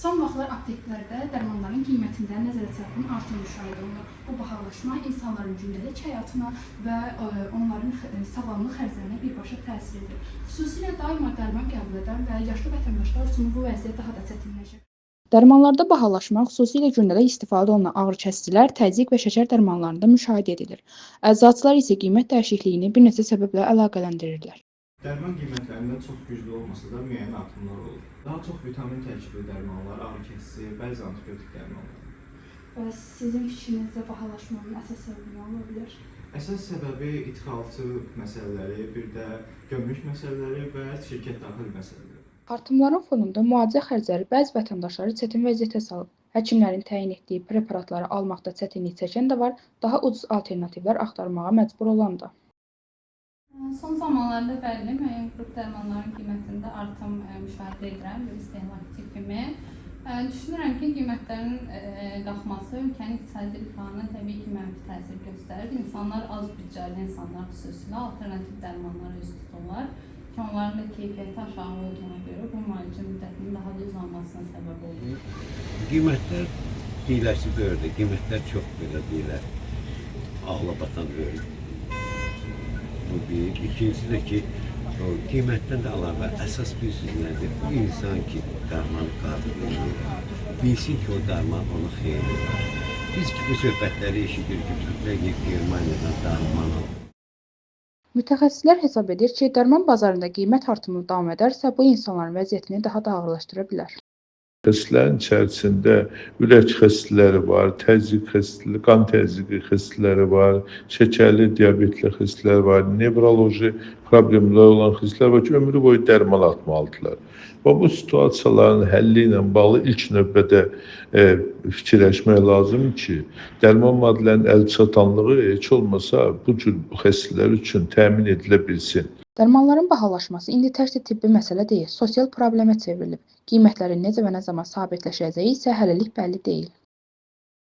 Son vaxtlar apteklərdə dərmanların qiymətində nəzərə çarpan artım müşahidə olunur. Bu bahalaşma insanların gündəlik həyatına və onların sağlamlıq xərclərinə birbaşa təsir edir. Xüsusilə daima dərman qəbul edən və yaşlı vətəndaşlar üçün bu vəziyyət daha da çətinləşir. Dərmanlarda bahalaşma xüsusilə gündəlik istifadə olunan ağrıkəsicilər, təzyiq və şəkər dərmanlarında müşahidə edilir. Əczaçılar isə qiymət dəyişikliyini bir neçə səbəblə əlaqələndirirlər. Dərman qiymətlərində çox güclü olmasa da müəyyən artımlar olur. Daha çox vitamin tərkibli dərmanlar, ağrı kəsici, bəzi antibiotik dərmanlar. Bəs sizin fikrinizcə bahalaşmanın əsas səbəbi nə ola bilər? Əsas səbəbi idxalçı məsələləri, bir də gömrük məsələləri və şirkət daxili məsələləri. Artımların fonunda müalicə xərcləri bəzi vətəndaşları çətin vəziyyətə salıb. Həkimlərin təyin etdiyi preparatları almaqda çətinlik çəkən də var, daha ucuz alternativlər axtarmağa məcbur olan da. Son zamanlarda bəli, müəyyən qrup dərmanların qiymətində artım müşahidə edirəm bir istehlakçı kimi. Düşünürəm ki, qiymətlərin qalxması ölkənin iqtisadi rifahına təbii ki, mənfi təsir göstərir. İnsanlar, az büdcəli insanlar xüsusilə alternativ dərmanlara üz tuturlar ki, onların da keyfiyyəti aşağı olduğuna görə bu müalicə müddətinin daha da uzanmasına səbəb olur. Qiymətlər deyiləsi deyildi. Qiymətlər çox belə deyirlər. Ağla batan deyil. Bu bir. İkincisi də ki, o qiymətdən də əlavə əsas bilirsiniz nədir? Bu insan ki, dərmanı qəbul edir, bilsin ki, o dərman ona xeyir var. Biz ki, bu söhbətləri eşidirik ki, bizimkilər gedib Germaniyadan dərman alır. Mütəxəssislər hesab edir ki, dərman bazarında qiymət artımı davam edərsə, bu insanların vəziyyətini daha da ağırlaşdıra bilər. Xəstələrin içərisində ürək xəstələri var, təzyiq xəstələri, qan təzyiqi xəstələri var, şəkərli, diabetli xəstələr var, nevroloji problemləri olan xəstələr var ki, ömrü boyu dərman atmalıdırlar. Və bu situasiyaların həlli ilə bağlı ilk növbədə fikirləşmək lazımdır ki, dərman maddələrinin əlçatanlığı heç olmasa bu cür xəstələr üçün təmin edilə bilsin. Dərmanların bahalaşması indi təkcə tibbi məsələ deyil, sosial problemə çevrilib. Qiymətlərin necə və nə zaman sabitləşəcəyi isə hələlik bəlli deyil.